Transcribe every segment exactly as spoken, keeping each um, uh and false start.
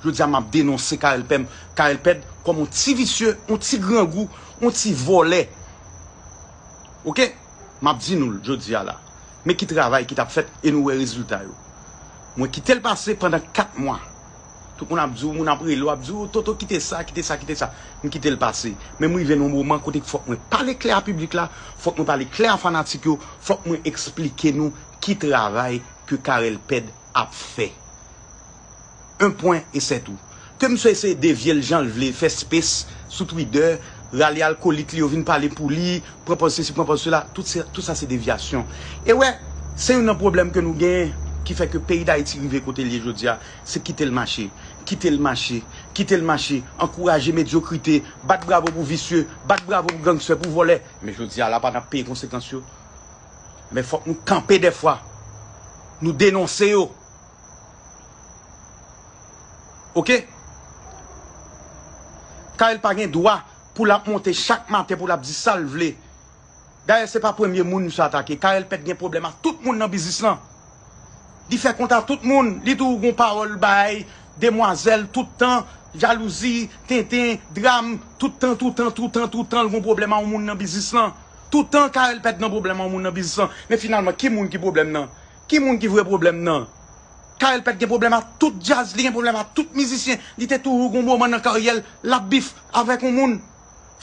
Jodi a m ap denonse Carel Pèd, Carel Pèd kòm yon ti visye, yon ti grangou, yon ti vòlè. Oke? M ap di nou l jodi a la. Men ki travay ki t ap fèt e nou wè rezilta yo. Mwen kite l pase pandan kat mwa. Tout moun ap di w, moun ap rele w, ap di w, "Toto, kite sa, kite sa, kite sa." M kite l pase. Men m rive nan yon moman kote k fòk mwen pale klè a piblik la, fòk mwen pale klè a fanatik yo, fòk mwen eksplike nou ki travay ke Carel Pèd ap fè. Un point et c'est tout. Ke misye eseye devye l jan l vle, fè space sou Twitter, rale alkolik li yo vin pale pou li, pran pòz sesi, pran pòz sela, tout se, tout sa se devyasyon. E wè, se youn nan pwoblèm ke nou genyen ki fè ke peyi Dayiti rive kote l ye jodi a, se kite l mache, kite l mache, kite l mache, ankouraje medyokrite, bat bravo pou visye, bat bravo pou gangstè, pou vòlè. Men jodi a la pa n ap peye konsekans yo. Men fòk nou kanpe dèfwa. Nou denonse yo. Oke? Carel pa gen dwa pou l ap monte chak maten pou l ap di sa l vle. Dayè, se pa premye moun misye atake. Carel Pèd gen pwoblèm ak tout moun nan biznis lan. Li fè kont a tout moun. Li toujou gon pawòl bay demwazèl tout tan, jalouzi, tenten, dram, tout tan, tout tan, tout tan, tout tan, l gon pwoblèm a yon moun nan biznis lan. Tout tan, Carel Pèd nan pwoblèm a yon moun nan biznis lan. Men finalman, ki moun ki pwoblèm nan? Ki moun ki vre pwoblèm nan? Carel Pèt gen pwoblèm ak tout djaz, li gen pwoblèm ak tout mizisyen. Li te toujou gon moman nan karyè l, l ap bif avèk yon moun.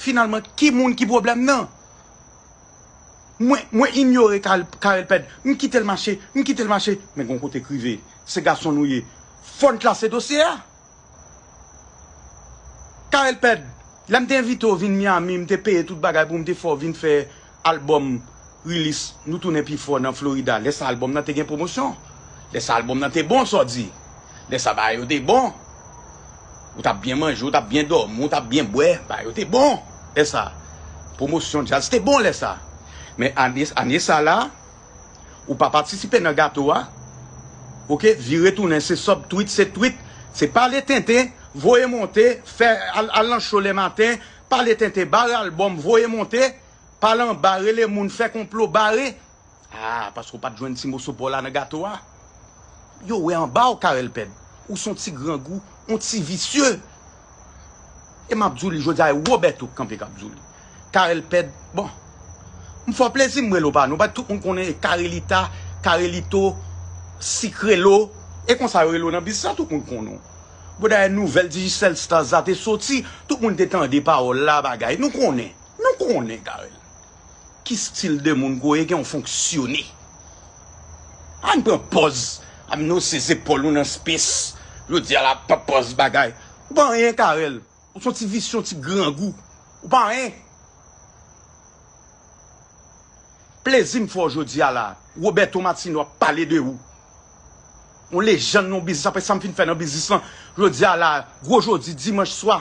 Finalman, ki moun ki pwoblèm nan? Mwen, mwen inyore Carel, Carel Pèt. M kite l mache, m kite l mache. Men gon kote k rive. Se gason nou ye. Fò n klase dosye a. Carel Pèt, lè m te envite w vin Miami, m te peye tout bagay pou m te fè w vin fè albòm release, nou tounen pi fò nan Florida. Lè sa albòm nan te gen pwomosyon. Lè sa albòm nan te bon, sa w di. Lè sa bagay yo te bon. Ou t ap byen manje, ou t ap byen dòmi, ou t ap byen bwè. Bagay yo te bon. Lè sa. Pwomosyon djaz te bon lè sa. Men ane, ane sa la, ou pa patisipe nan gato a. Oke, vire tounen, se sub tweet, se tweet, se pale tenten, voye monte, fè al, al nan show lè maten, pale tenten, bare albòm, voye monte, pale anba, rele moun, fè konplo, bare. Ah, paske w pa t jwenn ti moso pa w la nan gato a. Yo wè anba w, Carel Pèt. Ou se yon ti grangou, yon ti visye. E m ap di w li jodi a, e Roberto k kanpe k ap di w li. Carel Pèt, bon. M fè w plezi, m rele w pa non. Paske tout moun konnen e Carelita, Carelito, Sikrelo. E konsa yo rele w nan biznis la, tout moun konnen w. Bon, dayè, nouvèl Digicel Stars la te soti, tout moun te tande pawòl la, bagay. Nou konnen. Nou konnen, Carel. Ki stil de moun ke w ye, ke w fonksyone? Ann pran pòz, ann wouze zepòl ou nan space. Jodi a la, pran pòz bagay. Ou pa anyen, Carel. Ou se yon ti visye, yon ti grangou. Ou pa anyen. Plezi m fè w jodi a la. Roberto Martino ap pale de ou. Yon lejann nan biznis, apre sa m fin fè nan biznis lan. Jodi a la, gwo jodi, dimanch swa,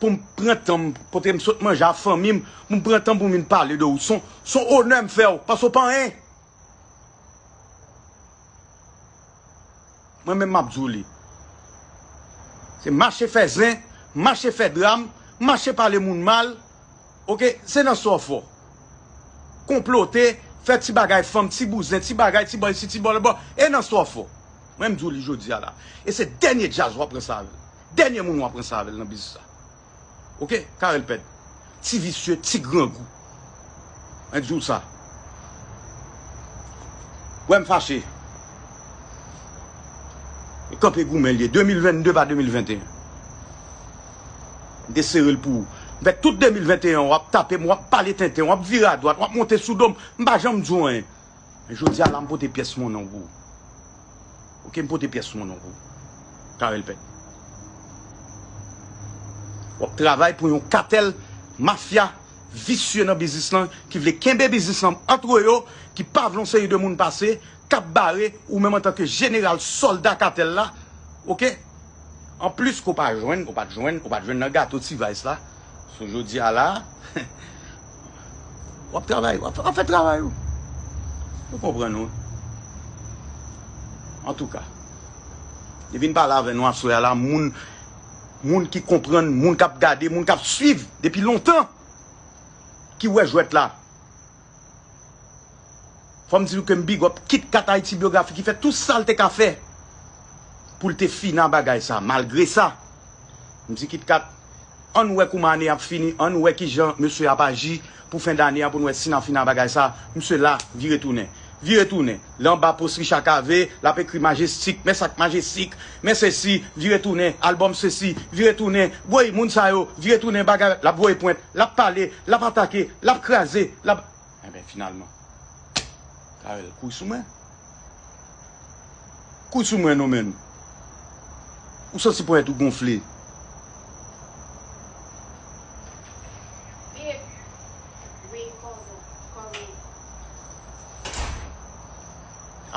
pou m pran tan m, kote m sot manje a fanmi m, pou m pran tan pou m vin pale de ou. Se yon, se yon onè m fè w, paske w pa anyen. Mwen menm m ap di w li. Se mache fè zen, mache fè dram, mache pale moun mal. Oke, se nan sa w fò. Konplote, fè ti bagay fanm, ti bouzen, ti bagay, ti bò isi, ti bò lòtbò. E nan sa w fò. Mwen m di w li jodi a la. E se dènye djaz w ap ranse avè l. Dènye moun w ap ranse avè l nan biznis la. Oke, Carel Pèt. Ti visye, ti grangou. Mwen di w sa. Wè m fache. E kanpe goumen l ye. De mil vennde pa de mil venteyen. M te sere l pou ou. M fè tout de mil venteyen, w ap tape m, w ap pale tenten, w ap vire adwat, w ap monte sou do m. M pa janm di w anyen. Men jodi a la, m pote pyès monnen w pou ou. Oke, m pote pyès monnen w pou ou. Carel Pèt. W ap travay pou yon katèl mafya visye nan biznis lan, ki vle kenbe biznis lan antre yo, ki pa vle yon seri de moun pase, k ap bare, ou menm antanke jeneral sòlda katèl la, oke? Anplis ke w pa jwenn, ou pa t jwenn, ou pa t jwenn nan gato T-Vice la. So jodi a la, w ap travay, w ap, w ap fè travay ou. Ou konprann ou. Antouka, li vin pale avè nou aswè a la, moun, moun ki konprann, moun k ap gade, moun k ap swiv depi lontan, ki wè jwèt la. Fò m di nou ke m big up Kit Kat Haïti Biographie ki fè tout sa l te ka fè. pou l te fini ak bagay sa. Malgre sa, m di Kit Kat, ann wè kouman ane ap fini, ann wè kijan mesye ap aji pou fen dane a, pou n wè si n ap fini ak bagay sa. Mesye la, vire tounen. Vire tounen. Lè anba post Richard Cavé, l ap ekri Majestic, men sa k Majestic, men sesi, vire tounen, albòm sesi, vire tounen, woy, moun sa yo, vire tounen, bagay, l ap voye pwent, l ap pale, l ap atake, l ap kraze, l ap. Enben, finalman, Carel kouri sou mwen. Kouri sou mwen non, menn. Ou santi ponyèt ou gonfle.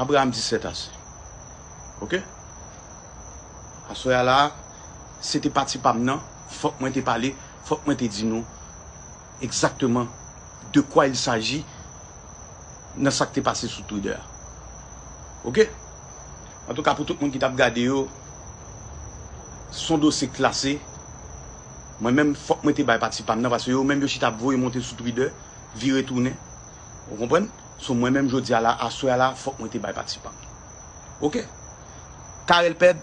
Abraham di sèt ase. Oke? Aswè a la, se te pati pa m nan, fòk mwen te pale, fòk mwen te di nou egzakteman de quoi il s'agit nan sa k te pase sou Twitter a. Oke? Antouka, pou tout moun ki t ap gade yo, se yon dosye klase. Mwen menm, fòk mwen te bay pati pa m nan, paske yo menm yo chita ap voye monte sou Twitter, vire tounen. Ou konprann? So, mwen menm, jodi a la, aswè a la, fòk mwen te bay pati pa m. Oke? Carel Pèd,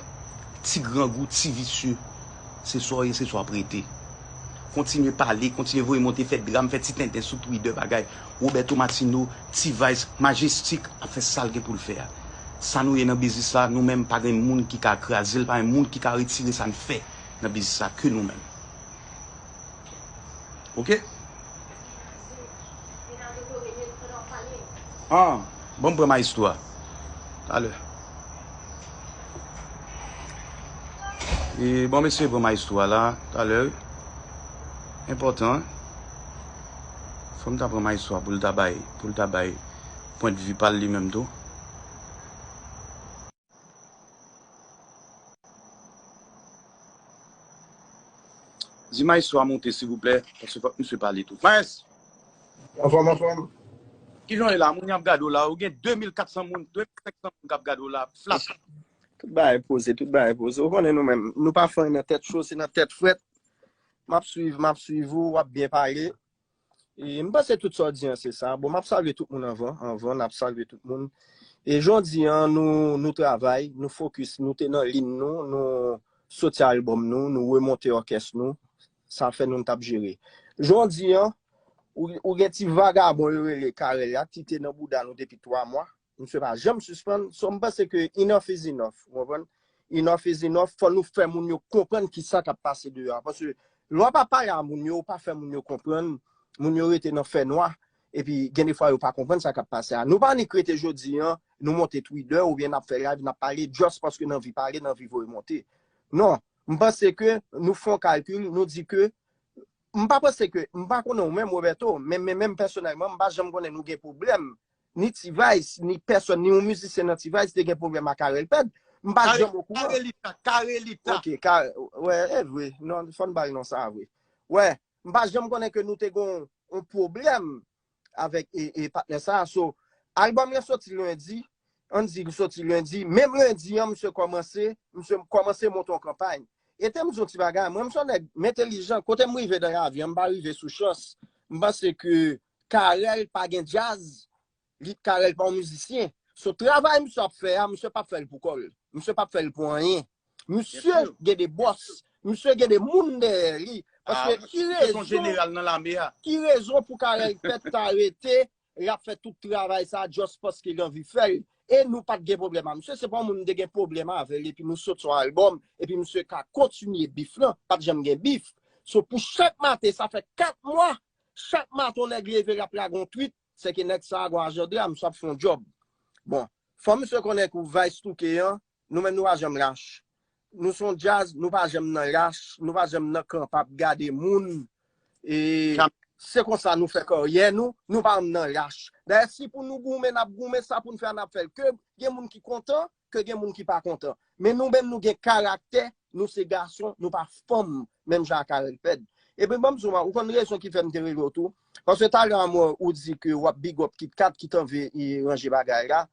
ti grangou, ti visye. Se sa w ye, se sa w ap rete. Kontinye pale, kontinye voye monte, fè dram, fè ti tenten sou Twitter, bagay. Roberto Martino, T-Vice, Majestic ap fè sa l gen pou l fè a. Sa nou ye nan biznis la, nou menm pa gen moun ki ka kraze l, pa gen moun ki ka retire sa n fè nan biznis la ke nou menm. Oke? Ah, bon, m pran maestro a. Talè. E, bon, mesye, pran maestro a la, talè. Enpòtan, wi. Fò m ta pran maestro a pou l ta bay, pou l ta bay pwendvi pa l li menm tou. Di maestro a monte, silvouplè, paske fòk misye pale tou. Maes! Anfòm, anfòm. Kijan w ye la? Moun y ap gade w la, ou gen de mil kat san moun, de mil senk san moun k ap gade w la, flat. Tout bagay poze, tout bagay poze. Ou konnen nou menm, nou pa fè anyen nan tèt cho, se nan tèt frèt. M ap swiv, m ap swiv ou, w ap byen pale. E m panse tout sa w di an se sa. Bon, m ap salye tout moun anvan, anvan, n ap salye tout moun. E jodi an, nou, nou travay, nou fokis, nou te nan liy nou, nou soti albòm nou, nou remonte òkès nou. Sa fè nou, n t ap jere. Jodi an, ou, ou gen ti vagabon yo rele Carel la, ki te nan bouda nou depi twa mwa. Misye pa janm sispann. So, m panse ke enough is enough, ou konprann? Enough is enough. Fò nou fè moun yo konprann ki sa k ap pase deyò a. Paske lè w pa pale a moun yo, ou pa fè moun yo konprann, moun yo rete nan fènwa, epi gen de fwa yo pa konprann sa k ap pase a. Nou pa annik rete jodi an, nou monte Twitter oubyen n ap fè live, n ap pale, just paske n anvi pale, n anvi voye monte. Non, m panse ke nou fè yon kalkil, nou di ke, m pa panse ke, m pa konnen ou menm, Roberto, men, men menm pèsonèlman, m pa janm konnen nou gen pwoblèm, ni T-Vice, ni pèsòn, ni yon mizisyen nan T-Vice te gen pwoblèm ak Carel Pèd. M pa janm okouran. Carelita, Carelita. Ok, ka, wè, e vre. Non, fò n ba l non sa a vre. Wè, m pa janm konnen ke nou te gen yon, yon pwoblèm avèk e, e patnè sa a. So, albòm lan soti lendi, ann di l soti lendi, menm lendi an, misye kòmanse, misye kòmanse monte yon kanpay. E te m di yon ti bagay, mwen, m se yon nèg, m entèlijan, kote m rive nan lavi an, m pa rive sou chans. M panse ke Carel pa gen djaz, li, Carel pa yon mizisyen. So, travay misye ap fè a, misye p ap fè l pou kò l. Misye p ap fè l pou anyen. Misye gen de bòs. Misye gen de moun dèyè li. Paske ki rezon, ki rezon pou Carel Pèd ta rete, l ap fè tout travay sa just paske l anvi fè l? E nou pa t gen pwoblèm a misye. Se pa yon moun m te gen pwoblèm avè l, epi nou sot sou yon albòm, epi misye ka kontinye bif lan. Pa t janm gen bif. So, pou chak maten, sa fè kat mwa, chak maten yon nèg leve, l ap lage yon tweet, se ke nèg sa a gon ajanda, misye ap fè yon djòb. Bon, fò misye konnen kou Vice touke an, nou menm nou pa janm lach. Nou se yon djaz, nou pa janm nan lach, nou pa janm nan kanpe ap gade moun. E se konsa nou fè karyè nou, nou pa janm nan lach. Dayè, si pou nou goumen, n ap goumen, sa pou n fè a, n ap fè l. Ke gen moun ki kontan, ke gen moun ki pa kontan. Men nou menm, nou gen karaktè, nou se gason, nou pa fanm, menm jan ak Carel Pèd. Epi, ban m di w, ou konn rezon ki fè m te rele w tou? Paske talè a, mwen, ou di ke w ap big up Kit Kat, ki t anvi, e, ranje bagay la.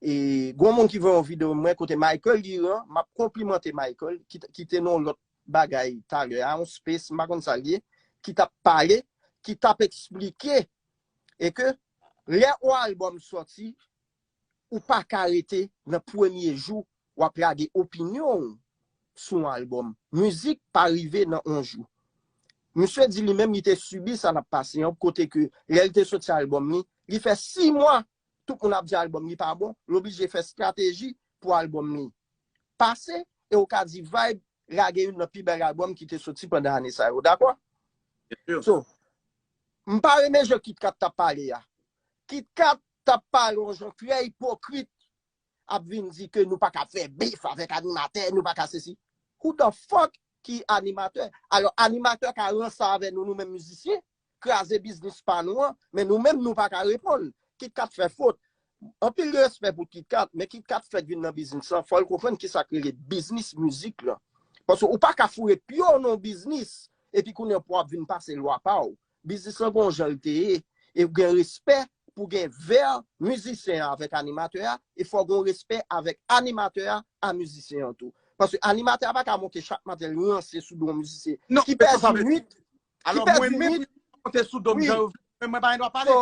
E, gon moun ki voye yon videyo mwen kote Michael Liran, m ap konplimante Michael, ki, ki te nan yon lòt bagay talè a, yon space, m pa konn sa l ye, ki t ap pale, ki t ap eksplike, e ke lè yon albòm sòti, ou pa ka rete nan premye jou w ap lage opinyon w sou yon albòm. Mizik pa rive nan yon jou. Misye di li menm li te sibi sa l ap pase an, kote ke lè l te soti albòm li, li fè sis mwa, tout moun ap di albòm li pa bon, l oblije fè estrateji pou albòm li pase, e ou ka di Vybz lage youn nan pi bèl albòm ki te soti pandan ane sa yo, dakò? So, m pa renmen jan Kit Kat t ap pale a. Kit Kat t ap pale yon jan trè ipokrit, ap vin di ke nou pa ka fè bif avèk animatè, nou pa ka sesi. Who the fuck ki animatè? Alò, animatè ka ranse avè nou, nou menm mizisyen, kraze biznis pa nou an, men nou menm nou pa ka reponn. Kit Kat fè fot. Anpil respè pou Kit Kat, men Kit Kat fèk vin nan biznis lan, fò l konprann kisa k rele biznis mizik lan. Paske ou pa ka foure pye w nan yon biznis, epi kounye a pou w ap vin pase lwa pa w. Biznis lan gon jan l te ye, e gen respè pou gen vè mizisyen an avèk animatè a, e fò gon respè avèk animatè a a mizisyen an tou. Paske animatè a pa ka monte chak maten l ranse sou do yon mizisyen ki pèdi nwit, ki pèdi nwit. Alò mwen menm, monte sou do m jan yo vle, men mwen pa gen dwa pale.